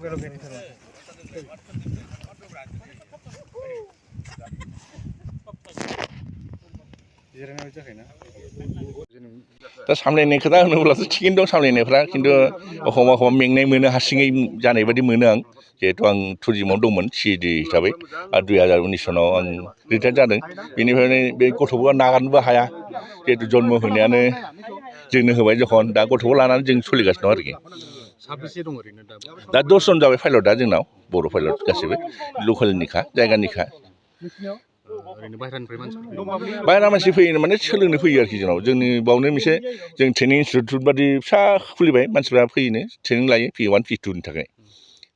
दा सामलायनाय खोथा होनोब्लाथ' थिगैनो दं सामलायनायफ्रा खिन्थु एखमबा एखमबा मेंनाय मोनो हारसिङै जानाय बायदि मोनो आं जिहेथु आं टुरिजिमाव दंमोन सिइडि हिसाबै आरो 2019 सनाव आं रिटायार जादों बेनिफ्रायनो बे गथ'खौ नागारनोबो हाया जिहेतु जन्म होनायानो जोंनो होबाय जखन दा गथ'खौ लानानै जों सोलिगासिनो दं आरोखि साबेसे दं ओरैनो दा 10 जन जाबाय पाइलट दा जोंनाव बर' पाइलट गासैबो लकेलनिखा जायगानिखा ओरैनो बाहेरानिफ्राय मानसि बाहेरा मानसि फैयो माने सोलोंनो फैयो आरोखि जोंनाव जोंनि बावनो मोनसे जों ट्रेनिं इनस्टिटिउट बादि फिसा खुलिबाय मानसिफ्रा फैयोनो ट्रेनिं लायो P1 P2 नि थाखाय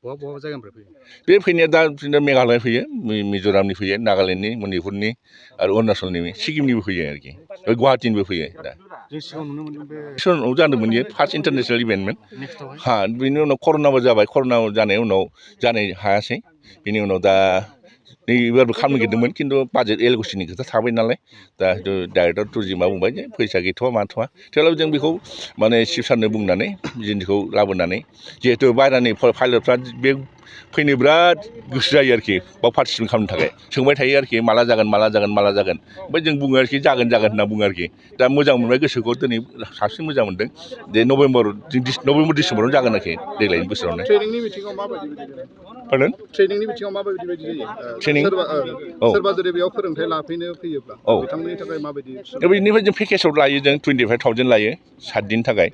बहा जायगानिफ्राय फैयो बे फैनाया दा मेघालय फैयो मिज'रामनि फैयो नागालेण्डनि मणिपुरनि आरो अरुणाचलनि सिक्किमनिबो फैयो आरोखि गुवाहाटिनिबो फैयो दा जों सिगाङाव नुनो मोनदों बे सिगाङाव जादोंमोन बेयो फार्स्ट इन्टारनेसनेल इभेन्टमोन हा बिनि उनाव कर'नाबो जाबाय कर'ना जानाय उनाव जानो हायासै बिनि उनाव दा एबारबो खालामनो नागिरदोंमोन खिन्थु बाजेट एल'केसननि खोथा थाबाय नालाय दा डाइरेक्टर टुरिजिमा बुंबाय जे फैसा गैथ'वा माथ'वा थेवब्लाबो जों बेखौ माने चिफ सारनो बुंनानै जिनिसखौ लाबोनानै जिहेथु बाहेरानि पाइलटफ्रा बे फैनो बिराद गोसो जायो आरोखि बाव पार्टिसिपेट खालामनो थाखाय सोंबाय थायो आरोखि माला जागोन ओमफ्राय जों बुङो आरोखि जागोन होनना बुङो आरोखि दा मोजां मोनबाय गोसोखौ दिनै साबसिन मोजां मोनदों जे नभेम्बर डिसेम्बरावनो जागोन आरोखि देग्लायनि बोसोरावनो ट्रेनिंनि बिथिङाव माबायदि पार्टन ट्रेनिंनि बिथिङाव माबायदि जायो सोरबा जुदि बेयाव फोरोंथाय लाफैनो फैयोब्ला बिथांमोननि थाखाय माबायदि बेनिफ्राय जों पेकेजाव लायो जों 25,000 लायो 7 दिननि थाखाय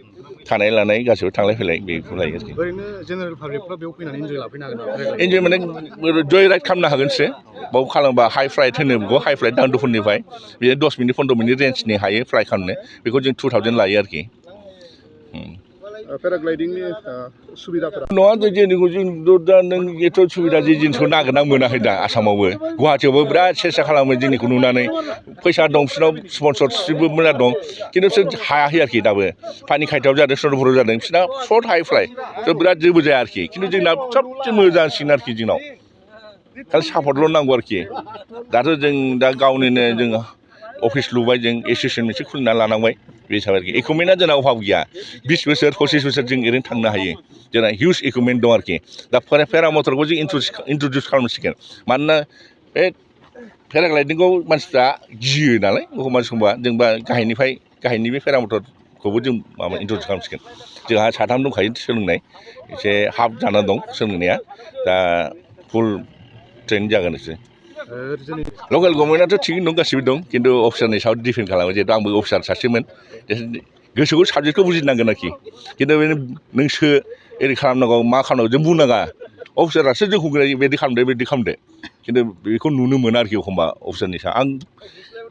थानाय लानाय गासैबो थांलाय फैलाय बेखौ लायो आरोखि ओरैनो जेनेरेल पाब्लिकफ्रा बेयाव फैनानै इन्जय लाफैनो हागोन इन्जय माने जय राइड खालामनो हागोनसो बाव खालामबा हाइ फ्लाइट होनो बेखौ हाइ फ्लाइट दांदुफोरनिफ्राय बिदिनो 10 मिनिट 15 मिनिट रेन्जनि हायो फ्लाइ खालामनो बेखौ जों 2,000 लायो आरोखि पेराग्लाइडिंनि सुबिदाफोरा नङा जोंनिखौ जों दा नों एथ' सुबिदा जे जिनिसखौ नागिरना मोनाखै दा आसामावबो गुवाहाटियावबो बिराद सेस्था खालामो जोंनिखौ नुनानै फैसा दं बिसोरनाव स्पन्सरशिपबो मोजां दं खिन्थु बिसोर हायाखै आरोखि दाबो पानि खायथायाव जादों चन्द्रपुराव जादों बिसोरना सर्ट हाइ फ्लाइ बिराद जेबो जाया आरोखि खिन्थु जोंना सबसे मोजांसिन आरोखि जोंनाव खालि सापर्टल' नांगौ आरोखि दाथ' जों दा गावनिनो जों अफिस लुबाय जों एस'सियेसन मोनसे खुलिना लानांबाय बे हिसाबै आरोखि इकुइपमेन्टआ जोंना अभाब गैया 20 बोसोर 25 बोसोर जों ओरैनो थांनो हायो जोंना हिउज इकुइपमेन्ट दं आरोखि दा पेरामटरखौ जों इन्ट्रडिउस खालामसिगोन मानोना बे पेराग्लाइडिंखौ मानसिफ्रा गियो नालाय एखमबा समबा जोंबा गाहायनि बे पेरामटरखौबो जों माबा इन्ट्रडिउस खालामसिगोन जोंहा 3 दंखायो सोलोंनाय एसे हाफ जाना दं सोलोंनाया दा फुल ट्रेनिं जागोन एसे लकेल गभर्नमेन्टआथ' थिगैनो दं गासिबो दं खिन्थु अफिसारनि सायाव डिपेन्ड खालामो जिहेतु आंबो अफिसार सासेमोन गोसोखौ साबजेक्टखौ बुजिनांगोन आरोखि खिन्थु नोंसो ओरै खालामनांगौ मा खालामनांगौ जों बुंनाङा अफिसारासो जोंखौ बेबायदि खालामदो खिन्थु बेखौ नुनो मोना आरोखि एखमबा अफिसारनि सायाव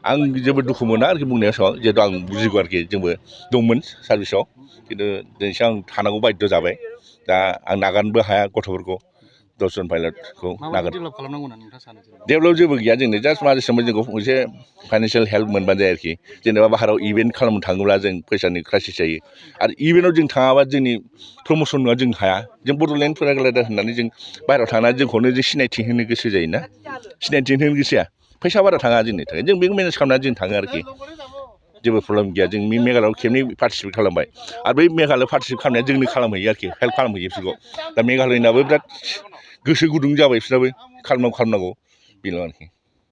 आं जोबोद दुखु मोना आरोखि बुंनाया समाव जिहेतु आं बुजिगौ आरोखि जोंबो दंमोन सार्भिसाव खिन्थु दिनैसो आं थानांगौ बायद' जाबाय दा आं नागारनोबो हाया गथ'फोरखौ 10 जन पाइलटखौ डेभेलप जेबो गैया जोंनो जास्ट माजे समाव जोंखौ मोनसे फाइनान्सियेल हेल्प मोनबानो जायो आरोखि जेनेबा बाहेरायाव इभेन्ट खालामनो थाङोब्ला जों फैसानि क्राइसिस जायो आरो इभेन्टआव जों थाङाबा जोंनि प्रम'सन नङा जों हाया जों बड'लेण्ड पेराग्लाइडार होननानै जों बाहेरायाव थांनानै जोंखौनो जों सिनायथि होनो गोसो जायोना सिनायथि होनो गोसो जाया फैसा बारा थाङा जोंनि थाखाय जों बेखौ मेनेज खालामनानै जों थाङो आरोखि जेबो प्रब्लेम गैया जों मेघालयआव खेबनै पार्टिसिपेट खालामबाय आरो बै मेघालयआव पार्टिसिपेट खालामनाया जोंनो खालामहैयो आरोखि हेल्प खालामहैयो बिसोरखौ दा मेघालयनाबो बिराद गोसो गुदुं जाबाय बिसोरनाबो खालामनांगौ बेल' आरोखि